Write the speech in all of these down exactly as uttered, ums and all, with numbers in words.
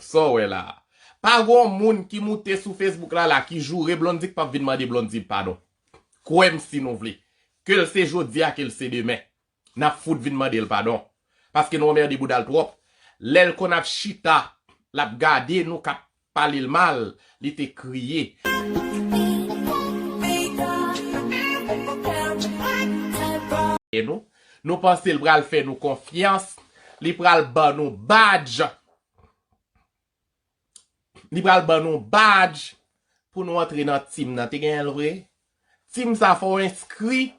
Sa w wè la a. Pa gon moun ki moute sou Facebook la la ki joure Blondy k p ap vin mande Blondy padon. Kwè m si nou vle. Ke l se jodi a, ke l se demen. N ap fout vin mande l padon. Paske nou anmède bouda l twòp. Lè l konn ap chita, l ap gade nou k ap pale l mal, li te kriye. E nou, nou panse l pral fè nou konfyans, li pral ban nou badj. Li pral ban nou badj pou nou antre nan team nan. Te genyen l vre? Team sa fò w enskri,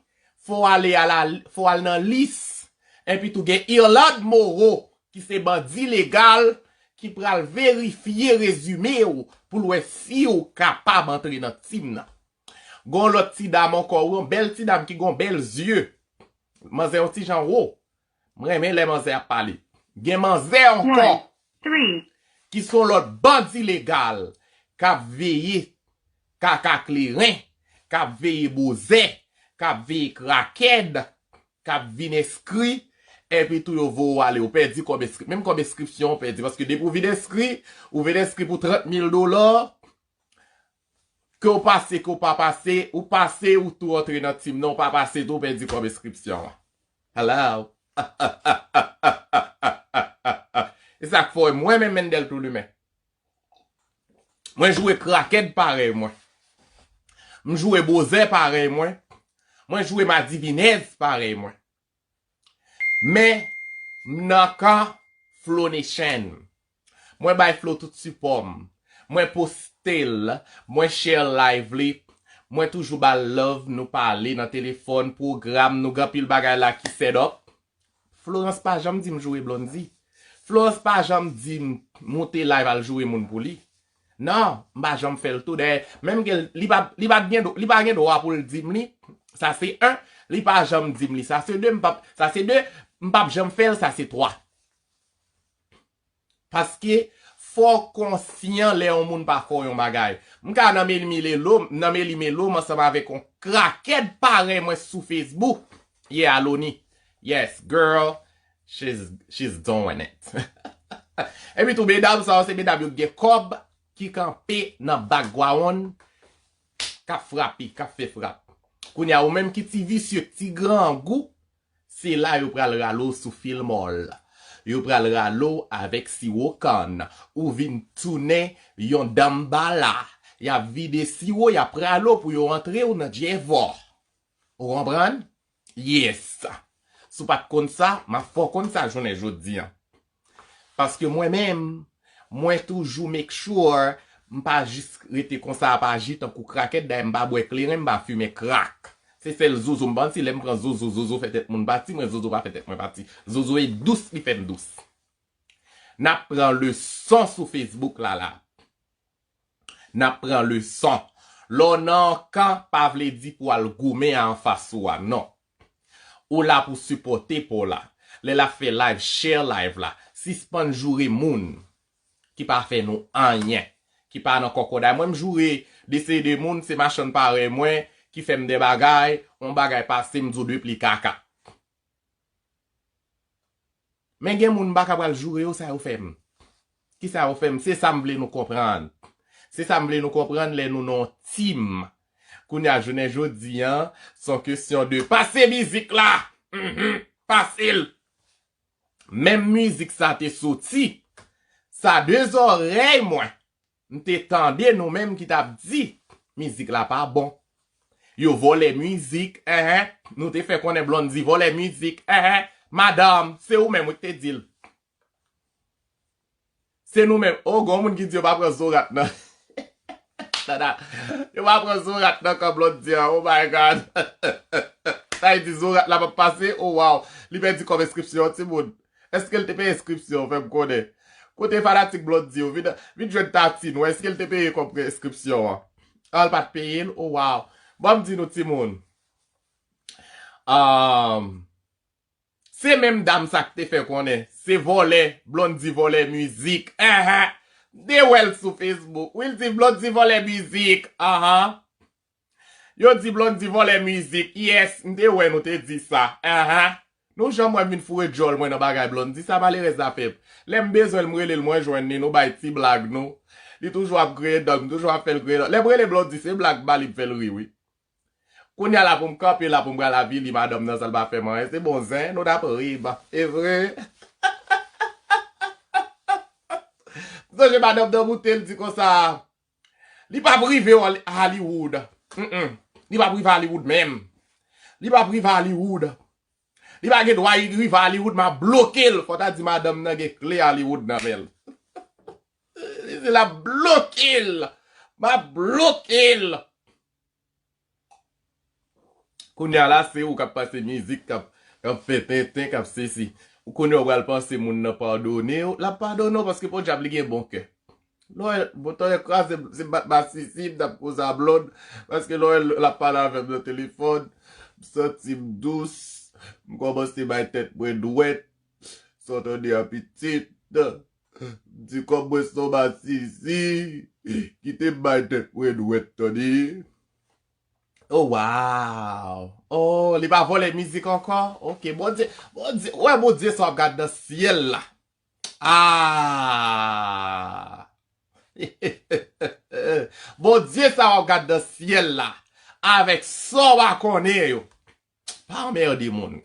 fò w ale a la, fò w al nan lis. Epi tou gen Irlande Moreau ki se bandi legal ki pral verifye rezime w pou l wè si w kapab antre nan team nan. Gon lòt ti dam ankò, yon bèl ti dam ki gon bèl zye. Manzè yon ti jan wo. M renmen lè manzè ap pale. Gen manzè ankò ki se yon lòt bandi legal k ap veye kaka kleren, k ap veye bozè, k ap veye krakèd, k ap vin enskri, epi tou yo voye w ale. Ou pèdi kòb enskri-, menm kòb enskripsyon ou pèdi. Paske depi w vin enskri, ou vin enskri pou trant mil dola, ke w pase, ke w pa pase, ou pase, ou tou antre nan team nan, ou pa pase tou, ou pèdi kòb enskripsyon an. Hello? E sa k fè w wè mwen menm Mendel Tou Limen. Mwen joure krakèd parèy mwen. M joure bozè parèy mwen. Mwen joure madivinèz parèy mwen. Men, m nan kan Flo Nation. Mwen bay Flo tout sipò m. Mwen poste l, mwen share live li. Mwen toujou ba l love, nou pale nan telefòn, pwogram, nou gen anpil bagay la ki set up. Florence pa janm di m joure Blondy. Florence pa janm di m moute live al joure moun pou li. Non, m pa janm fè l tou. Dayè, menm ke li pa, li pa t gen dwa, li pa gen dwa pou l di m li. Sa se en, li pa janm di m li. Sa se de, m p ap, sa se de, m p ap janm fè l, sa se twa. Paske fò w konsyan lè yon moun pa fè w yon bagay. M ka nan meli melo, nan meli melo m ansanm avèk yon krakèd parèy mwen sou Facebook. Yeah, Aloni. Yes, girl, she's, she's doing it. Epi tou, medam sa yo, se medam yo k gen kòb ki kanpe nan background, k ap frape, k ap fè frap. Kounye a, ou menm ki ti visye, ti grangou, se la yo pral rale w sou fil mòl. Yo pral rale w avèk siwo kann. Ou vin tounen yon danmbala. Y ap vide siwo, y ap rale w pou yo antre w nan djèvò. Ou konprann? Yes. Si w pa t konn sa, m ap fè w konn sa jounen jodi a. Paske mwen menm, mwen toujou make sure m pa jis rete konsa ap aji tankou krakèt, dayè m pa bwè kleren, m pa fimen krak. Se sèl zozo m pa anti, lè m pran zozo, zozo fè tèt moun pati, mwen zozo pa fè tèt mwen pati. Zozo e dous, li fè m dous. N ap pran leson sou Facebook la la. N ap pran leson. Lè w nan yon kan, pa vle di pou w al goumen a anfas ou a, non. Ou la pou sipòte pa w la. Lè l ap fè live, share live la. Sispann joure moun ki pa fè nou anyen, ki pa nan kòkòday. Mwen, m joure de seri de moun, se machann parèy mwen, ki fè m de bagay, yon bagay pase, m di w de pli kaka. Men gen moun m pa ka pral joure yo, sa yo fè m. Kisa yo fè m? Se sa m vle nou konprann. Se sa m vle nou konprann lè nou nan yon team. Kounye a, jounen jodi a, se yon kesyon de pase mizik la! Mhm. Pase l! Menm mizik sa te soti. Sa de zòrèy mwen. M te tande nou menm ki t ap di, mizik la pa bon. Yo vòlè mizik, enhen. Nou te fè konnen Blondy vòlè mizik, enhen. Madanm, se ou menm wi k te di l. Se nou menm. Oh, gon moun ki di yo pa pran zorat nan. Dada, yo pa pran zorat nan kan Blondy an. Oh my God. Sa vle di zorat la p ap pase? Oh, wow. Li pèdi kòb enskripsyon, timoun. Èske l te peye enskripsyon? Fè m konnen. Kote fanatik Blondy yo? Vin, vin jwenn Tatin, wè èske l te peye kòb enskripsyon an? An, l pa t peye l? Oh, wow. Ban m di nou, timoun. Um, se menm dam sa k te fè konnen se vòlè, Blondy vòlè mizik. Enhen. M te wè l sou Facebook. Wi, l di Blondy vòlè mizik. Anhan. Yo di Blondy vòlè mizik. Yes, m te wè nou te di sa. Anhan. Nou janm wè m vin foure djòl mwen nan bagay Blondy, sa malerèz la fè. Lè m bezwen l, m rele l, mwen jwenn li, nou bay ti blag nou. Li toujou ap griyen dan m, m toujou ap fè l griyen dan m. Lè m rele Blondy, se blag m ba li, m fè l ri, wi. Kounye a la pou m kanpe la, pou m pral avili madanm nan, sa l pa fè m anyen. Se bon zen, nou t ap ri, ba. E vre. M sonje madanm nan moute, l di konsa, li p ap rive Hol-, Hollywood. Mm-mm. Li p ap rive Hollywood menm. Li p ap rive Hollywood. Li pa gen dwa rive Hollywood, m ap bloke l. Fò ta di madanm nan gen kle Hollywood nan men l. Li di l ap bloke l. M ap bloke l. Kounye a la, se ou k ap pase mizik, k ap, k ap fè tenten, k ap sesi. Ou konnen ou pral panse moun nan padone w, l ap padone w paske podyab li gen bon kè. Lè w wè, bon, tande kraze, se bat masisi, m t ap koze a Blonde, paske lè w wè l ap pale avè m nan telefòn, m santi m dous, m kòmanse bay tèt mwen dwèt, sa w tande a pitit, m di kòm mwen se yon masisi, kite m bay tèt mwen dwèt, tande. Oh, wow! Oh, li pa vòlè mizik ankò? Ok, Bondye, Bondye, ou wè Bondye sa w ap gad nan syèl la. Ah! Bondye sa w ap gad nan syèl la, avèk sa w pa konnen yo. Pa anmède moun.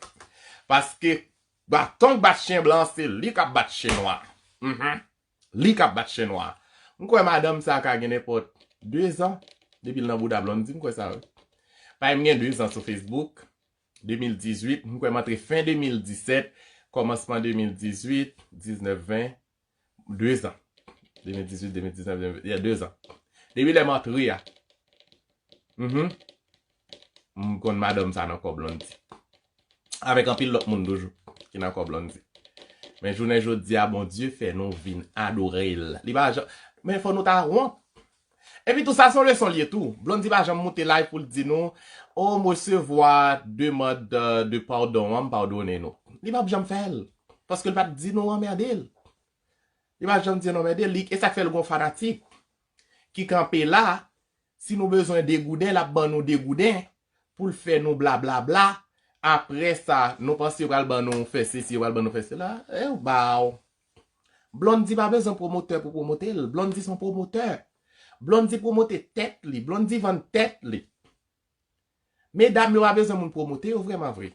Paske baton k bat chen blan, se li k ap bat chen nwa. Mhm. Li k ap bat chen nwa. M kwè madanm sa ka gen nenpòt de zan depi l nan bouda Blondy, m kwè sa, wi. Paske m gen de zan sou Facebook. De mil dizuit, m kwè m antre fen de mil disèt, kòmansman de mil dizuit, diznèf, ven, de zan. De mil dizuit, de mil diznèf, de mil ven, yeah, de zan. Depi lè m antre a. Mhm. M konn madanm sa nan kò Blondy. Avèk anpil lòt moun toujou ki nan kò Blondy. Men jounen jodi a, Bondye fè nou vin adore l. Li pa jan-, men fò nou ta wont. Epi tou sa se yon leson l ye tou. Blondy pa janm moute live pou l di nou, "Oh, m resevwa demann de, de padon an, m padone nou." Li p ap janm fè l. Paske l pa t di nou anmède l. Li pa janm di nou anmède l. Li, e sa k fè l gon fanatik ki kanpe la, si nou bezwen de gouden, l ap ban nou de gouden pou l fè nou blablabla. Apre sa, nou panse yo pral ban nou fè sesi, yo pral ban nou fè sela. E w ba w. Blondy pa bezwen pwomotè pou pwomote l. Blondy se yon pwomotè. Blondy pwomote tèt li. Blondy vann tèt li. Medam yo pa bezwen moun pwomote yo vrèman vre.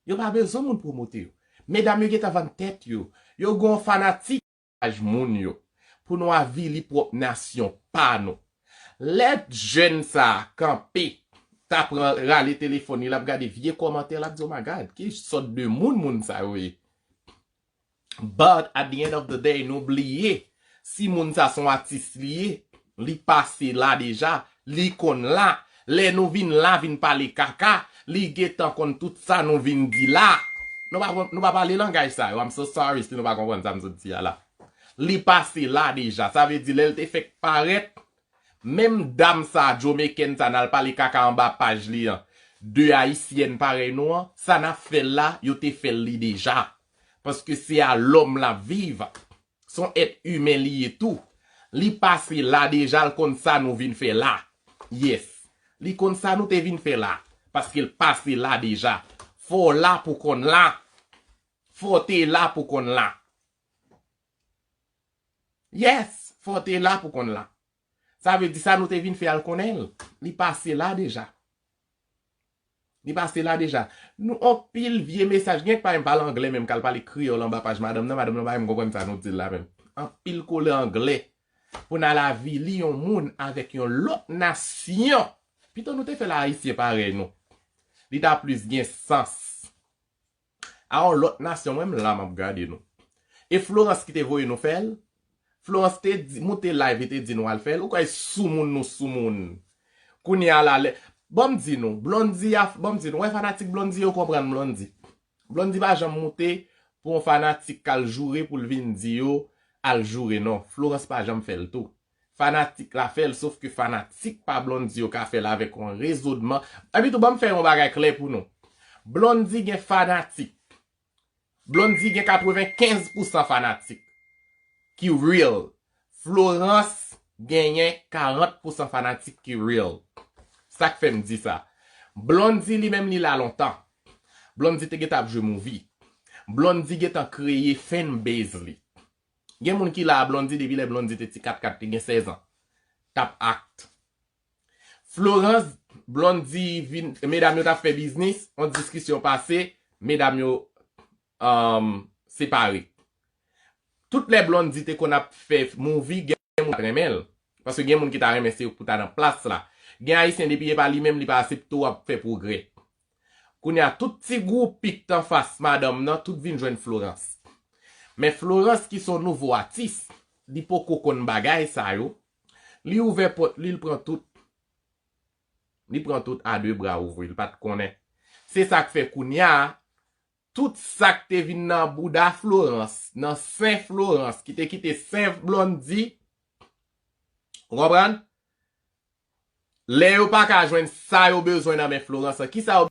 Yo pa bezwen moun pwomote yo. Medam yo gentan vann tèt yo. Yo gon fanatik paj moun yo. Pou nou avili pwòp nasyon pa nou. Lè jèn sa a kanpe, ta pran rale telefòn li, l ap gade vye kòmantè, l ap di, "Oh my God, ki sòt de moun moun sa yo ye?" But at the end of the day, nou bliye, si moun sa se yon atis li ye, li pase la deja, li konn la. Lè nou vin la, vin pale kaka, li gentan konn tout sa nou vin di la. Nou pa, nou pa pale langaj sa yo. I'm so sorry si nou pa konprann sa m sot di a la. Li pase la deja. Sa vle di lè l te fèk parèt, menm dam sa, Jamaican sa, n al pale kaka anba paj li an. De Ayisyèn parèy nou an, sa n ap fè l la, yo te fè l li deja. Paske se a lòm l ap viv. Se yon èt imen li ye tou. Li pase la deja, l konn sa nou vin fè la. Yes. Li konn sa nou te vin fè la. Paske l pase la deja. Fò w la pou konn la. Fò w te la pou konn la. Yes, fò w te la pou konn la. Sa vle di sa nou te vin fè a l konnen l. Li pase la deja. Li pase la deja. Nou anpil vye mesaj. Gen k pa menm pale anglè menm k al pale kreyòl anba paj madanm nan. Madanm nan pa menm konprann sa nou di l la menm. Anpil kolè anglè. Pou n al avili yon moun avèk yon lòt nasyon. Pito nou te fè l a Ayisyen parèy nou. Li ta plis gen sans. A yon lòt nasyon, mwen m la m ap gade nou. E Florence ki te voye nou fè l? Florence te di, moute live, li te di nou al fè l. Ou kwè soumoun nou soumoun. Kounye a la, lè, ban m di nou, Blondy a, ban m di nou, wè fanatik Blondy yo konprann Blondy. Blondy pa janm moute pou yon fanatik k al joure pou l vin di yo al joure non. Florence pa janm fè l tou. Fanatik la fè l, sof ke fanatik pa Blondy yo ka fè l avèk yon rezonman. Epi tou, ban m fè yon bagay klè pou nou. Blondy gen fanatik. Blondy gen katrevenkenz pousan fanatik ki real. Florence genyen karant pousan fanatik ki real. Sa k fè m di sa. Blondy li menm li la lontan. Blondy te gentan ap jwe movie. Blondy gentan kreye fanbase li. Gen moun ki la a Blondy depi lè Blondy te ti kat kat, te gen sèz an. T ap act. Florence, Blondy vin, medam yo t ap fè biznis, yon diskisyon pase, medam yo um, separe. Tout lè Blondy te konn ap fè movie, gen moun ki ta renmen l. Paske gen moun ki ta renmen se pou ta nan plas la. Gen Ayisyen depi e pa li menm li pa aksepte w ap fè pwogrè. Kounye a, tout ti gwoupi k t anfas madanm nan, tout vin jwenn Florence. Men Florence ki se yon nouvo atis, li poko konn bagay sa yo. Li ouvè pòt li, li pran tout. Li pran tout a de bra ouvri, li pa t konnen. Se sa k fè kounye a, tout sa k te vin nan bouda Florence, nan sen Florence, ki te kite sen Blondy, ou konprann? Lè yo pa ka jwenn sa yo bezwen nan men Florence an, kisa yo